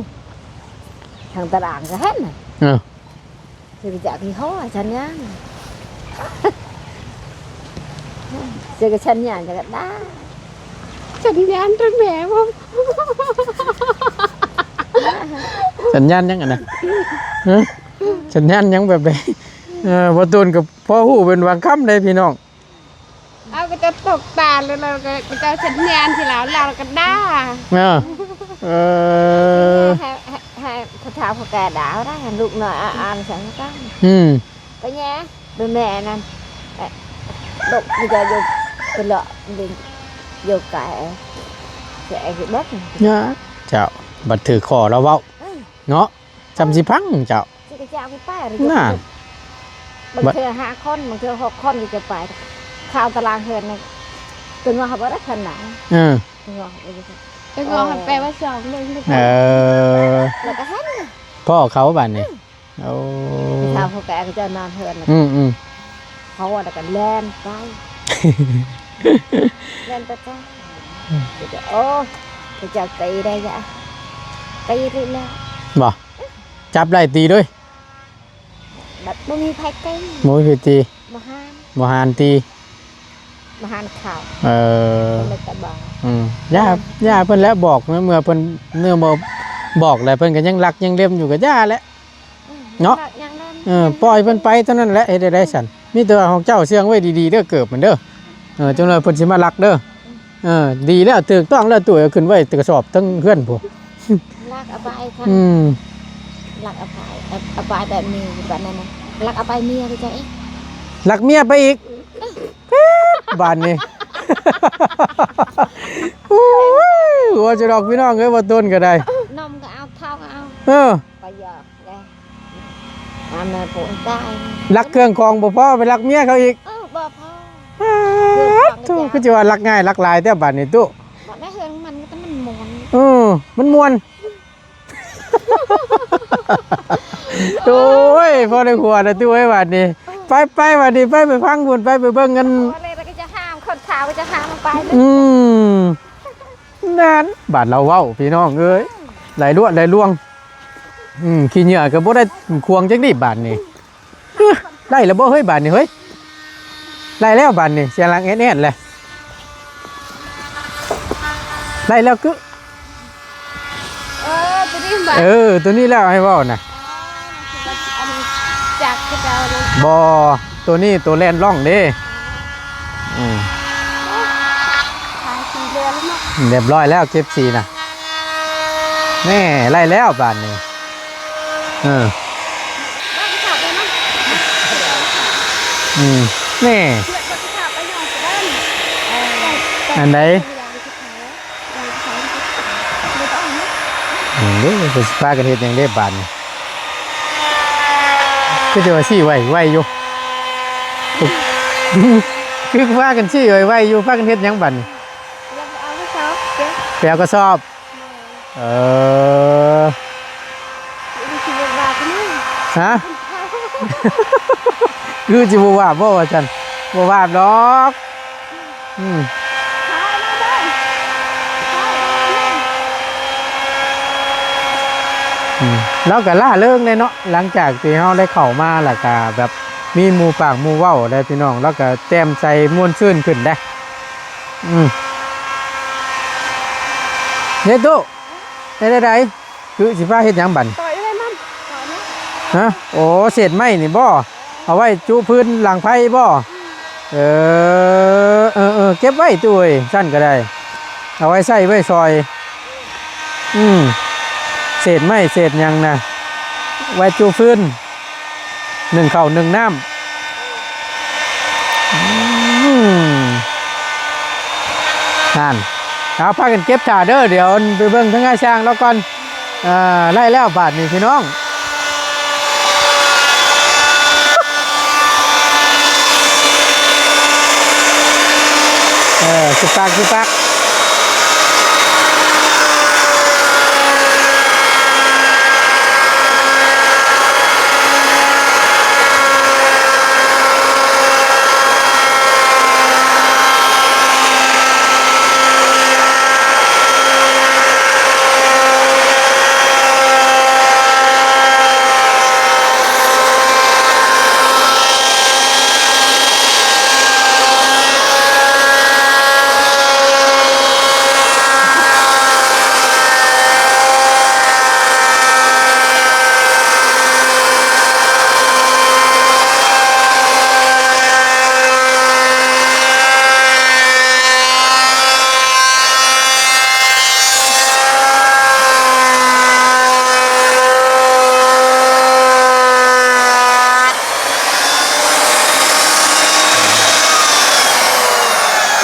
ທາງຕະລາງກໍເຫັນ ເອີ ຈະຢາກທີ່ຫົວສັນຍານ ຈະກະສັນຍານຈະກະດາ ສັນຍານຕົວແມ່ບໍ່ ສັນຍານຫຍັງອັນນະ ຮະ ສັນຍານຫຍັງແບບໃດ ເອີ ບໍ່ຕູນກໍພໍຮູ້ເປັນບາງຄຳເດ້ພີ່ນ້ອງ ເອົາ ກໍຈະຕົກຕາ ແລ້ວ ແລ້ວກໍ ກໍຈະສັນຍານທີ່ລາວ ລາວກໍດ່າ ເອີ ເອີ ໃຫ້ ໃຫ້ ໃຫ້ຜູ້ເຖົ້າຜູ້ແກ່ດ່າໄດ້ ລູກນ້ອຍອາອານສັງກັນ ອືມ ໄປແຍ ໂດຍແມ່ນັ້ນ ເອີ ລູກມັນຈະຢູ່ ໄປເລາະຫຼິ້ນຢູ່ໄກ ຈະໄອ້ເບິ່ງ ຍາ ເຈົ້າ ບັດຖືກຂໍ້ລາວເວົ້າ ເອີ ເນາະ ຈຳຊິພັງເຈົ້າ ຊິກະຈາກໄປ ນັ້ນ ບາງເທື່ອຫ້າຄົນ ບາງເທື່ອຫົກຄົນກໍຈະໄປ ຄາວຕະລາງເຮືອນນີ້ ເປັນວ່າເຮົາບໍ່ໄດ້ຂະໜາດ ເອີ ເປັນວ່າເຮົາບໍ່ໄດ້ ເປັນວ່າເຮົາແປວ່າສອງໜຶ່ງ ເອີ ແລ້ວກໍເຫັນ ພໍ້ເຂົາບາດນີ້ ອືມ ໂອ້ ເຖົ້າຜູ້ແກ່ກໍຈະນອນເຮືອນ ອືມໆ ເຂົາວ່າແລ້ວກໍແລ່ນໄປ ແລ່ນໄປ ໂອ້ ເຂົາເຈົ້າຕີໄດ້ຍະ ຕີໄດ້ແລ້ວ ບໍ່ ຈັບໄດ້ຕີເລີຍ ແບບບໍ່ມີໃຜຕີ ບໍ່ມີໃຜຕີ ບໍ່ຫານ ບໍ່ຫານຕີ ບໍ່ຫານເຂົ້າ ເອີ ເພິ່ນເລີຍກໍບອກ ອືມ ຢ່າ ຢ່າເພິ່ນແຫຼະ ບອກ ເມື່ອເພິ່ນ ເມື່ອບໍ່ບອກແລ້ວ ເພິ່ນກໍຍັງລັກຍັງເລັມຢູ່ ກໍຢ່າແຫຼະ ອືມ ເນາະ ຍັງລັກຍັງເລັມ ເອີ ຍັງ ປ່ອຍເພິ່ນໄປເທົ່ານັ້ນແຫຼະ ເຮັດໄດ້ຊັ້ນ ມີແຕ່ວ່າຂອງເຈົ້າເຊື່ອງໄວ້ດີໆເດີ ເກີບມັນເດີ ເອີ ຈັກໜ່ອຍເພິ່ນຊິມາລັກເດີ ອືມ ເອີ ດີແລ້ວ ຖືກຕ້ອງແລ້ວ ຕຸ້ຍເອົາຂຶ້ນໄວ້ແຕ່ກະສອບເທິງເຮືອນພຸ້ນ ລາ ລັກອະບາຍ ອືມ ລັກອະບາຍ ອະ ອະບາຍແບບນີ້ ແບບນັ້ນນະ ລັກອະບາຍເມຍເຈົ້າອີກ ລັກເມຍໄປອີກ ບາດນີ້ ໂອ້ຍ ຫົວຈະດອກ ພີ່ນ້ອງເອີຍ ບໍ່ຕົນກໍໄດ້ ນົມກໍເອົາ ເຂົ້າກໍເອົາ ເອີ ປະຫຍັດແດ່ ອັນນັ້ນໂປະຕາຍ ລັກເຄື່ອງຂອງບໍ່ພໍ ໄປລັກເມຍເຂົາອີກ ເອີ ບໍ່ພໍ ປາດໂທ້ ຄືຊິວ່າລັກງ່າຍລັກຫຼາຍແທ້ບາດນີ້ຕຸ ບັດໃນເຮືອນມັນກໍມັນມ່ວນ ເອີ ມັນມ່ວນ ໂອ້ຍ ພໍໄດ້ຫົວແລ້ວຕຸເອີຍ ບາດນີ້ ໄປ ໄປ ບາດນີ້ ໄປ ໄປຟັງພຸ້ນ ໄປ ໄປເບິ່ງກັນ ເອົາເລີຍ ແລ້ວກໍຈະຫ້າມ ຄົນຂາວກໍຈະຫ້າມເອົາໄປເລີຍ ອືມ ນັ້ນ ບາດລາວເວົ້າ ພີ່ນ້ອງເອີຍ ຫຼາຍລວດຫຼາຍລວງ ອືມ ຂີ້ເຫຍື້ອກໍບໍ່ໄດ້ຂວາງຈັກນິດບາດນີ້ ເອີ ໄດ້ແລ້ວບໍ່ເຮີ້ຍ ບາດນີ້ເຮີ້ຍ ໄດ້ແລ້ວບາດນີ້ ສຽງຫຼັງແອດໆແຫຼະ ໄດ້ແລ້ວກຶ ເອີ ຕົວນີ້ບາດ ເອີ ຕົວນີ້ແຫຼະໃຫ້ເວົ້ານະ ອໍ ມັນຄືວ່າອັນຈັກຄືເກົ່ານະ ບໍ່ ຕົວນີ້ຕົວແລ່ນລ່ອງເດ້ ອືມ ທາສີແລ້ວເນາະ ຮຽບຮ້ອຍແລ້ວ ເກັບສີນະ ແນ່ ໄດ້ແລ້ວບາດນີ້ ເອີ ອືມ ແນ່ ອັນໃດ ເອີ ເພິ່ນຊິພາກັນເຮັດຫຍັງເດ້ບາດນີ້ ຄືຈະວ່າຊີ້ໄວໆຢູ່ ຄືພາກັນຊີ້ໄວໆຢູ່ ພາກັນເຮັດຫຍັງບາດນີ້ ເອົາກະສອບ ເອີ ຄືຊິບໍ່ວາບເນາະ ຮະ ຄືຊິບໍ່ວາບບໍ່ວ່າຊັ້ນ ບໍ່ວາບດອກ ອືມ ອືມ ລາວກໍລ່າເລີງເດ້ເນາະ ຫຼັງຈາກທີ່ເຮົາໄດ້ເຂົ້າມາ ແລ້ວກໍແບບມີໝູ່ປາກໝູ່ເວົ້າໄດ໋ພີ່ນ້ອງ ລາວກໍແຈ່ມໃສມ່ວນຊື່ນຂຶ້ນເດ້ ອືມ ເຮັດຕຸ ເຮັດແນວໃດ? ຄືຊິພາເຮັດຫຍັງບັດນີ້? ຕໍ່ອີກແລ້ວມັນ ຕໍ່ເນາະ ຮະ? ໂອ້ ເສດໄມ້ນີ້ບໍ? ເອົາໄວ້ຈຸຟືນຫຼັງໄຟບໍ? ເອີ ເອີ ເອີ ເກັບໄວ້ຕູ້ເອີຍ ຊັ້ນກໍໄດ້ ເອົາໄວ້ໃຊ້ໄວ້ຊ່ອຍ ອືມ ເສດໄມ້ເສດຫຍັງນະ ໄວ້ຈຸຟືນ ໜຶ້ງເຂົ້າໜຶ້ງນ້ຳ ອືມ ຫັ້ນ ເອົາ ພາກັນເກັບຖ້າເດີ ດຽວໄປເບິ່ງທາງອ້າຍຊ່າງລາວກ່ອນ ເອີ ໄດ້ແລ້ວບາດນີ້ພີ່ນ້ອງ ເອີ ສະປັກ ສະປັກ.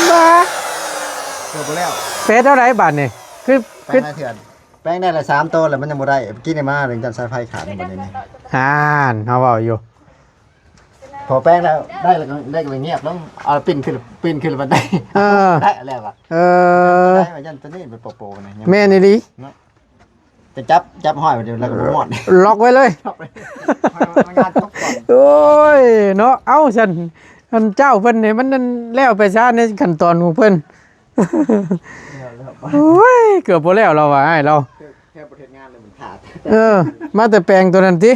ບໍ່ ເກືອບບໍ່ແລ້ວ ເປັນເທົ່າໃດບາດນີ້? ຄື ແປງ ຄື ຫຼາຍເທື່ອ ແປງໄດ້ລະສາມໂຕແລ້ວ ມັນຍັງບໍ່ໄດ້ ກິນໄດ້ມາ ເລື່ອງຈັນສາຍໄຟຂາດ ມັນບໍ່ໄດ້ນີ້ ຫັ້ນ ເຮົາເວົ້າຢູ່ ພໍແປງແລ້ວ ໄດ້ແລ້ວກໍ ໄດ້ກໍງຽບລົງ ເອົາ ປີນຂຶ້ນ ປີນຂຶ້ນບັນໄດ ເອີ ໄດ້ແລ້ວວ່າ ເອີ ໄດ້ວ່າ ຢ້ານໂຕນີ້ໄປໂປະໆນະ ແມ່ນອີ່ຫຼີເນາະ ຈະຈັບ ຈັບຫ້ອຍໄວ້ ແລ້ວກໍບໍ່ຮອດ ລັອກໄວ້ເລີຍ ລັອກໄວ້ ໂອ້ຍເນາະ ເອົ້າ ຊັ້ນ ອັນເຈົ້າເພິ່ນນີ້ ມັນນັ້ນແລ້ວໄປຊະ ໃນຂັ້ນຕອນຂອງເພິ່ນ ໂອ້ຍ ເກືອບບໍ່ແລ້ວ ລາວວ່າ ອ້າຍລາວ ແຄ່ບໍ່ເຮັດງານແລ້ວມັນຂາດ ເອີ ມາແຕ່ແປງໂຕນັ້ນຕິ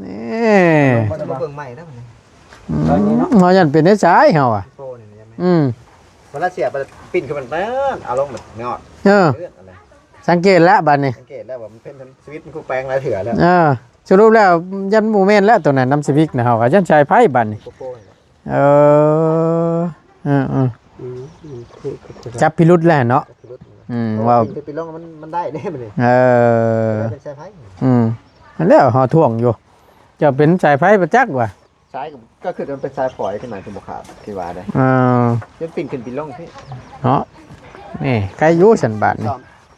ນີ້ ເຮົາຈະມາເບິ່ງໃໝ່ແລ້ວບັດນີ້ ອືມ ເຮົາຢ້ານເປັນໄດ້ຊາຍເຮົາອະ ໂປນີ້ ອືມ ເວລາສຽບ ປີ້ນຂຶ້ນມັນ ເອົາລົງມັນງອດ ເອີ ສັງເກດແລ້ວບັດນີ້ ສັງເກດແລ້ວວ່າມັນເປັນ ສະວິດມັນຄືແປງຫຼາຍເທື່ອແລ້ວ ເອີ ສະຫຼຸບແລ້ວຢ້ານບໍ່ແມ່ນແລ້ວໂຕນັ້ນ ນຳສະວິດນະ ເຮົາກໍຢ້ານສາຍໄຟບັດນີ້ ໂປໆນີ້ແຫຼະ ເອີ ເອີໆ ອືມ ອືມ ຈັບພິລຸດແລ້ວເນາະ ຈັບພິລຸດ ອືມ ເວົ້າ ເປັນ ເປັນລົງ ມັນ ມັນໄດ້ເດ້ບັດນີ້ ເອີ ເປັນສາຍໄຟ ອືມ ນັ້ນແຫຼະ ເຮົາຖ່ວງຢູ່ ເຈົ້າເປັນສາຍໄຟປະຈັກວ່າ ສາຍກໍ ກໍຄືມັນເປັນສາຍຝອຍຂຶ້ນມາ ຄືບໍ່ຂາດ ຄືວ່າໄດ໋ ເອີ ຈົນປີນຂຶ້ນປີນລົງພີ້ ເນາະ ນີ້ ໄກຢູ່ຊັ້ນບາດນີ້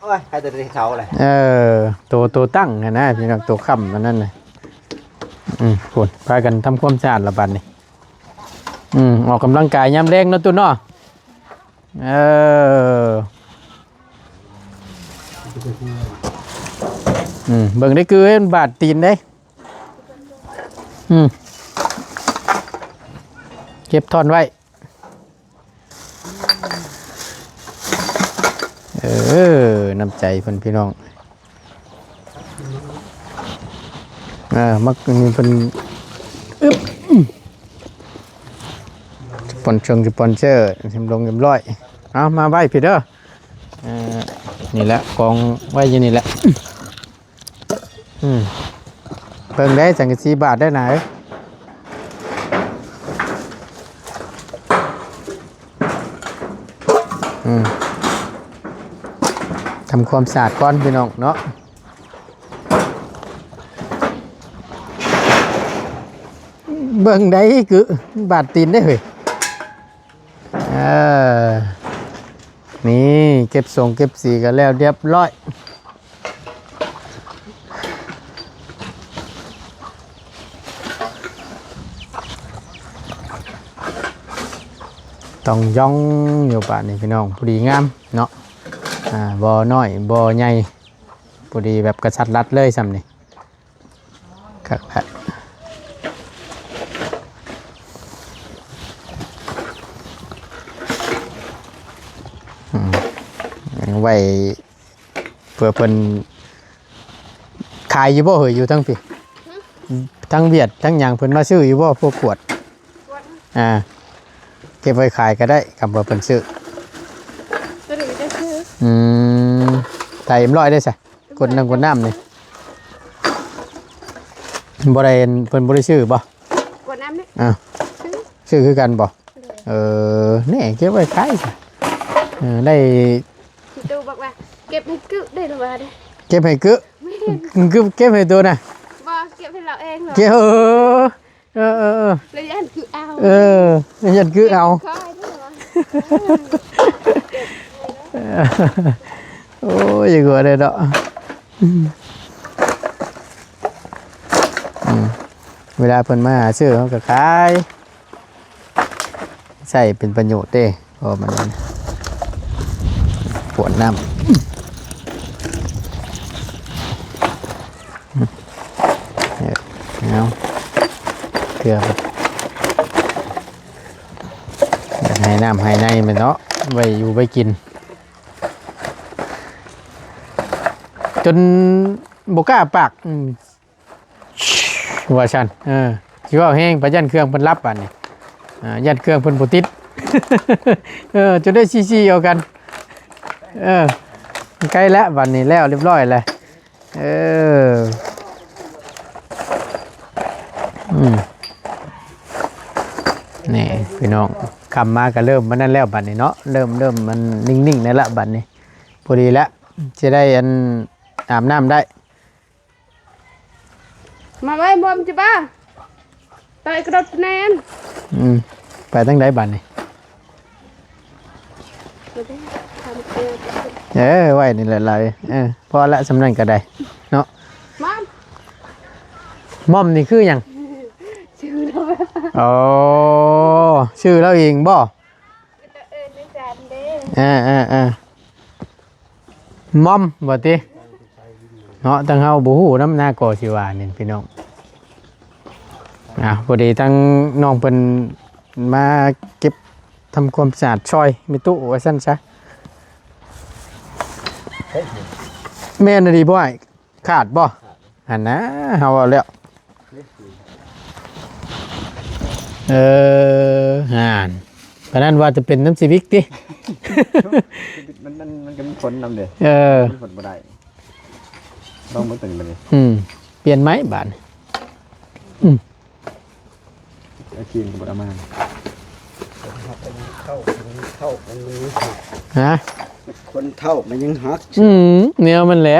ໂອ້ຍ ໃຜຈະໄດ້ເຊົາແຫຼະ ເອີ ໂຕ ໂຕຕັ້ງຫັ້ນນະ ພີ່ນ້ອງ ໂຕຄ້ຳອັນນັ້ນນະ ອືມ ພຸ້ນ ພາກັນທຳຄວາມສະອາດລະບາດນີ້ ອືມ ອອກກຳລັງກາຍຍາມແລງເນາະ ຕູ້ເນາະ ເອີ ອືມ ເບິ່ງໄດ້ ຄືມັນບາດຕີນເດ້ ອືມ ເກັບທ່ອນໄວ້ ເອີ ນ້ຳໃຈເພິ່ນພີ່ນ້ອງ ເອີ ມັກມີເພິ່ນ ອຶບ ສະປອນຊົງສະປອນເຊີ ເຮັດລົງຮຽບຮ້ອຍ ເອົາ ມາໄວ້ພີ້ເດີ ເອີ ນີ້ແຫຼະ ກອງໄວ້ຢູ່ນີ້ແຫຼະ. ອືມ ເບິ່ງໄດ້ ສັງກະສີບາດໄດ້ນາເອີຍ ອືມ ທຳຄວາມສະອາດກ່ອນພີ່ນ້ອງເນາະ ເບິ່ງໄດ້ ຄືບາດຕີນໄດ້ເຮີ້ຍ. ເອີ ນີ້ເກັບສົງເກັບສີກໍແລ້ວຮຽບຮ້ອຍ ຕ້ອງຢ່ອງຢູ່ບາດນີ້ພີ່ນ້ອງ ພໍດີງາມເນາະ ອ່າ ບໍ່ນ້ອຍບໍ່ໃຫຍ່ ພໍດີແບບກະສັດລັດເລີຍຊ່ຳນີ້. ຄັກແທ້ ອືມ ໄວ້ເພື່ອເພິ່ນຂາຍຢູ່ບໍ່ເຮີ້ຍ ຢູ່ທາງພີ້ ຫື? ທາງຫວຽດທາງຫຍັງເພິ່ນມາຊື້ຢູ່ບໍ່ ພວກຂວດ? ຂວດ ອ່າ ເກັບໄວ້ຂາຍກໍໄດ້ ຄຳວ່າເພິ່ນຊື້ ຕົວນີ້ໄດ້ຊື້ ອືມ ໄດ້ເອັມຮ້ອຍໄດ້ຊະ. ກວດນ້ຳ ກວດນ້ຳນີ້ ບໍ່ໄດ້ ເພິ່ນບໍ່ໄດ້ຊື້ບໍ່? ກວດນ້ຳນີ້ ອ່າ ຊື້ ຊື້ຄືກັນບໍ່? ໂດຍ ເອີ ນີ້ເກັບໄວ້ຂາຍ ເອີ ໄດ້ ຕູ້ບອກວ່າ ເກັບໃຫ້ກຶໄດ້ລະວ່າເດ້ ເກັບໃຫ້ກຶ ແມ່ນ ຄືເກັບໃຫ້ໂຕນະ ບໍ່ ເກັບໃຫ້ລາວເອງ ເກັບ ເອີ ເອີ ເອີ ເອີ ລະຢ້ານຄືເອົາ ເອີ ຢ້ານຄືເອົາ ໂອ້ຍ ຢ່າກົວເດ້ເນາະ ອືມ ອືມ ເວລາເພິ່ນມາຫາຊື້ເຮົາກໍຂາຍ ໃຊ້ເປັນປະໂຫຍດເດ້. ພໍມັນກວດນ້ຳ ເອົາ ເພື່ອຢາກໃຫ້ນ້ຳໃຫ້ໃນມັນເນາະ ໄວ້ຢູ່ໄວ້ກິນ ຈົນບໍ່ກ້າປາກ ອືມ. ວ່າຊັ້ນ ເອີ ຊິເວົ້າແຮງ ປະຢ້ານເຄື່ອງເພິ່ນລັບບາດນີ້ ອ່າ ຢ້ານເຄື່ອງເພິ່ນບໍ່ຕິດ ເອີ ຈົນໄດ້ຊີ້ໆເອົາກັນ ເອີ ໃກ້ແລ້ວ ບາດນີ້ແລ້ວຮຽບຮ້ອຍແລ້ວ ເອີ ອືມ ນີ້ພີ່ນ້ອງ ຄ່ຳມາກໍເລີ່ມມັນນັ້ນແລ້ວບາດນີ້ເນາະ ເລີ່ມ ເລີ່ມມັນນິ່ງໆແລ້ວລະບາດນີ້ ພໍດີແລ້ວ ຊິໄດ້ອັນ ອາບນ້ຳໄດ້. ມາໄວ້ບ່ອນຈະບ້າ ໄປກະໂດດແນນ ອືມ ໄປທາງໃດບາດນີ້? ເອີ ໄວ້ນີ້ແຫຼະຫຼາຍ ເອີ ພໍລະ ສ່ຳນັ້ນກໍໄດ້ເນາະ. ມອມ ມອມນີ້ຄືຫຍັງ? ຊື່ລາວ ອໍ ຊື່ລາວເອງບໍ່? ເອີ ເອີ ເອີ ມອມວ່າຕິເນາະ ທາງເຮົາບໍ່ຮູ້ນຳນາກໍຊິວ່ານີ້ພີ່ນ້ອງ. ອ່າ ພໍດີທາງນ້ອງເພິ່ນມາເກັບທຳຄວາມສະອາດຊ່ອຍແມ່ຕູ້ວ່າຊັ້ນຊະ. ແມ່ນອີ່ຫຼີບໍ່ອ້າຍ? ຂາດບໍ່? ຫັ້ນນະ ເຮົາເວົ້າແລ້ວ ເອີ ຫັ້ນ ປານນັ້ນວ່າຈະເປັນນຳຊີວິກຕິ ມັນ ມັນ ມັນກໍມີຜົນນຳເດ້ ເອີ ມີຜົນບໍ່ໄດ້ ລອງເບິ່ງຕົວນີ້ບັດນີ້ ອືມ ປ່ຽນໄໝບາດນີ້ ອືມ. ໄອ້ຄຣີມກໍບໍ່ໄດ້ເອົາມາ ເຖົ້າ ເຖົ້າມັນຍັງຫັກ ຮະ ຄົນເຖົ້າມັນຍັງຫັກ ອືມ ແນວມັນແຫຼະ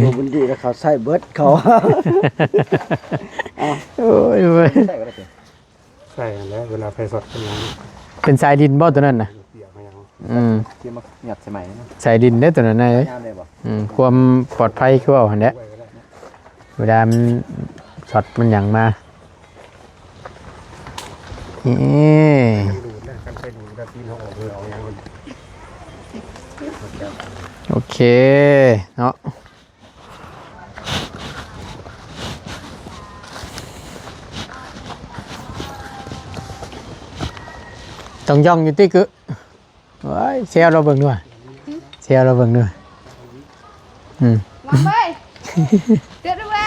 ໂອ້ ມັນດີແລ້ວ ເຂົາໃຊ້ເບິດເຂົາ ເອົາ ໂອ້ຍເວີຍ ໃຊ້ກໍໄດ້ຕິ ໃສ່ຫັ້ນແຫຼະ ເວລາໄຟຊັອດເປັນຫຍັງ ເປັນສາຍດິນບໍ່ຕົວນັ້ນນະ? ເປີກຫຍັງ ອືມ ທີ່ມາຫຍັດໃສ່ໄມ້ນະ ສາຍດິນເດ້ຕົວນັ້ນນະເອີຍ ຍາມໄດ້ບໍ່? ອືມ ຄວາມປອດໄພຄືເວົ້າຫັ້ນແຫຼະ ເວລາມັນຊັອດມັນຫຍັງມາ ເອີ ໂອເຄເນາະ. ຕ້ອງຢ່ອງຢູ່ຕິກຶ ໂອ້ຍ ແຊວລາວເບິ່ງດູ ແຊວລາວເບິ່ງດູ ອືມ ມາເວີຍ ເຕືອນໄວ້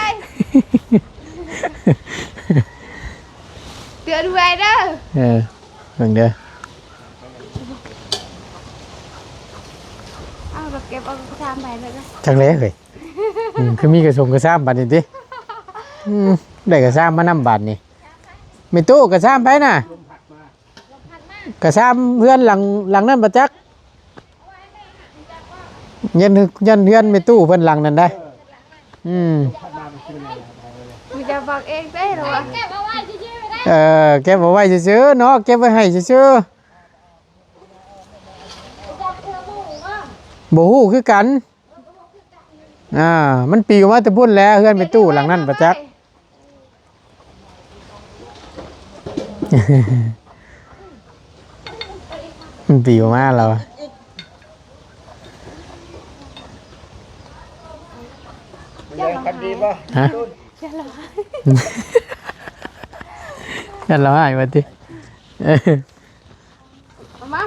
ເຕືອນໄວ້ເດີ ເອີ ເບິ່ງເດີ ເອົາ ເກັບເອົາກະຊາມໄປເລີຍ ຈັກແລ້ວເຮີ້ຍ ອືມ ຄືມີກະຊົງກະຊາມບາດນີ້ຕິ ອືມ ໄດ້ກະຊາມມານຳບາດນີ້ ແມ່ຕູ້ ກະຊາມໃຜນະ? ກະຊາມເຮືອນຫຼັງ ຫຼັງນັ້ນບໍ່ຈັກ ຍັນ ຍັນເຮືອນແມ່ຕູ້ເພິ່ນຫຼັງນັ້ນໄດ໋ ອືມ ເຈົ້າບອກເອງເດ້ ເອີ ເກັບເອົາໄວ້ຊື່ໆເນາະ ເກັບໄວ້ໃຫ້ຊື່ໆ ບໍ່ຮູ້ຄືກັນ ອ່າ ມັນປິວມາແຕ່ພຸ້ນແຫຼະ ເຮືອນແມ່ຕູ້ຫຼັງນັ້ນປະຈັກ ມັນປິວມາແລ້ວ ຮະ ຢ້ານລາວຮ້າຍວ່າຕິ ມາ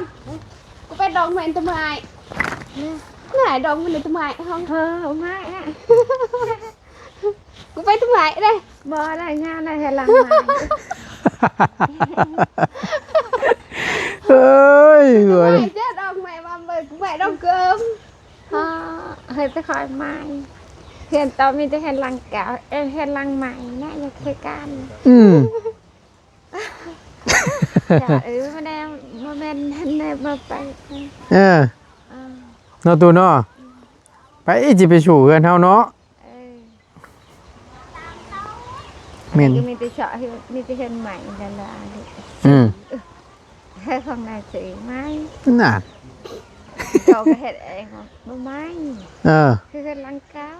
ກູໄປດອກໄມ້ຕະໄມ້ ງ່າຍດອກໄມ້ຕະໄມ້ ຫ້ອງເທີໄມ້ ກູໄປຕະໄມ້ເດ້ ບໍ່ໄດ້ງານໄດ້ເຮັດຫຼັງໄມ້ ເອີຍ ດອກໄມ້ມາເບິ່ງ ໄມ້ດອກເກີມ ເຮັດແຕ່ຄອຍໄມ້ ເຮືອນເກົ່າມີແຕ່ເຮືອນຫຼັງເກົ່າ ເອີ ເຮືອນຫຼັງໃໝ່ນະ ຢາກເຮັດການ ອືມ ເອີ ບໍ່ແມ່ນ ບໍ່ແມ່ນແນບມາໄປ ເອີ ເອີ ເນາະຕູ້ເນາະ ໄປ ຊິໄປສູ້ເຮືອນເຮົາເນາະ ເອີ ແມ່ນ ມີແຕ່ເຊາະ ມີແຕ່ເຮືອນໃໝ່ນັ້ນລະ ອືມ ເຮັດຂອງນາຍເສຍໄມ້ ນັ້ນ ເຈົ້າກໍເຮັດເອງບໍ່ໄໝ້ ເອີ ຄືເຮືອນຫຼັງເກົ່າ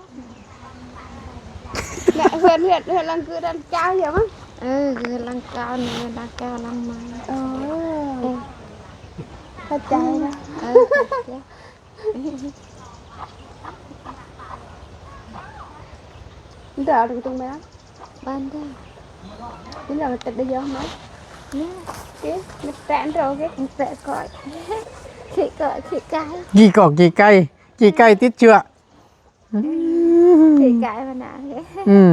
ແລະເຮືອນ ເຮືອນ ເຮືອນຫຼັງຄືເຮືອນເກົ່າຢູ່ມັ້ງ ເອີ ຄືເຮືອນຫຼັງເກົ່ານີ້ ເຮືອນຫຼັງເກົ່າຫຼັງໃໝ່ ເອີ ເອີ ເຂົ້າໃຈລະ ເອີ ເຂົ້າໃຈ Mình đào được tung bé. Ban đào. Mình đào được đi vô mà. Nè. Kì, mình tẹn rồi kì. Mình tẹn coi. Kì coi, kì cay. ກີ່ກອກກີ່ໄກ່ ກີ່ໄກ່ຕິດເຊື້ອ ອືມ ກະໄກ່ມັນນະ ອືມ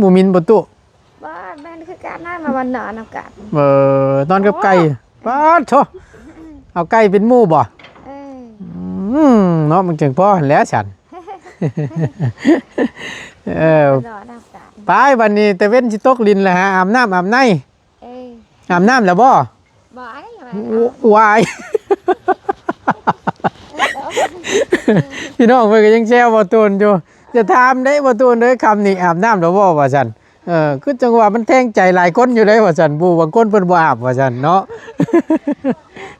ບໍ່ມິນບໍ່ຕຸ ບໍ່ແມ່ນຄືກັນນະ ມາວັນນອນນຳກັນ ເອີ ນອນກັບໄກ່ ປາດໂທ້ ເອົາໄກ່ເປັນໝູ່ບໍ່ ເອີ ອືມ ເນາະ ມັນຈຶ່ງພໍຫັ້ນແຫຼະຊັ້ນ ເອີ ນອນນຳກັນ ໄປ ບັດນີ້ຕາເວັນຊິຕົກດິນແລ້ວ ຫາອາບນ້ຳອາບໃນ ເອີ ອາບນ້ຳແລ້ວບໍ່? ບໍ່ ອາຍ ຫວາຍ ພີ່ນ້ອງເພິ່ນກໍຍັງແຊວບໍ່ຕູນຢູ່ ຢ່າຖາມເດ້ບໍ່ຕູນເອີຍ ຄ່ຳນີ້ອາບນ້ຳແລ້ວບໍ່ ວ່າຊັ້ນ ເອີ ຄືຈັ່ງວ່າມັນແທງໃຈຫຼາຍຄົນຢູ່ເດ້ ວ່າຊັ້ນ ຜູ້ບາງຄົນເພິ່ນບໍ່ອາບ ວ່າຊັ້ນເນາະ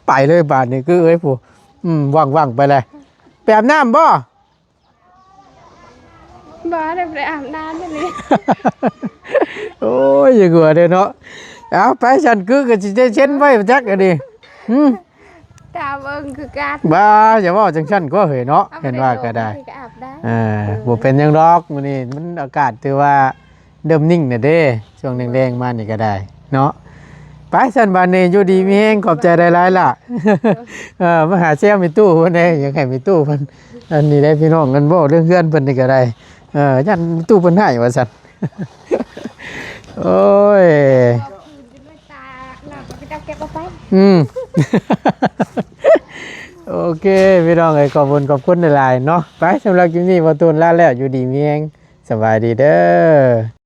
ໄປເລີຍບາດນີ້ ຄືເອີຍຜູ້ ອືມ ຫວັ່ງໆໄປແລ້ວ ໄປອາບນ້ຳບໍ່? ບໍ່ໄດ້ ບໍ່ໄດ້ອາບນ້ຳເລີຍ ໂອ້ຍ ຢ່າກົວເດ້ເນາະ ເອົາ ໄປຊັ້ນ ຄືກໍຊິໄດ້ເຊັນໄວ້ຈັກອັນນີ້ ຫື ຖ້າເບິ່ງຄືກັນ ບ້າ ຢ່າເວົ້າຈັ່ງຊັ້ນກວ່າເຮີຍເນາະ ເຮົາ ເຫັນວ່າກໍໄດ້ ກໍອາບໄດ້ ເອີ ບໍ່ເປັນຫຍັງດອກ ມື້ນີ້ມັນອາກາດຖືວ່າ ເລີ່ມນິ່ງແລ້ວເດ້ ຊ່ວງແລງໆມານີ້ກໍໄດ້ເນາະ ໄປຊັ້ນ ບາດນີ້ຢູ່ດີມີແຮງ ຂອບໃຈຫຼາຍໆລະ ເອີ ມາຫາແຊວແມ່ຕູ້ເພິ່ນເດ້ ຢາກໃຫ້ແມ່ຕູ້ເພິ່ນ ອັນນີ້ເດ້ພີ່ນ້ອງ ອັນເວົ້າເລື່ອງເຮືອນເພິ່ນນີ້ກໍໄດ້ ເອີ ຢ້ານແມ່ຕູ້ເພິ່ນຮ້າຍວ່າຊັ້ນ ໂອ້ຍ ອືມ ໂອເຄ ພີ່ນ້ອງເອີຍ ຂອບຄຸນ ຂອບຄຸນຫຼາຍໆເນາະ ໄປ ສຳລັບຄລິບນີ້ ບໍ່ຕູນລາແລ້ວ ຢູ່ດີມີແຮງ ສະບາຍດີເດີ.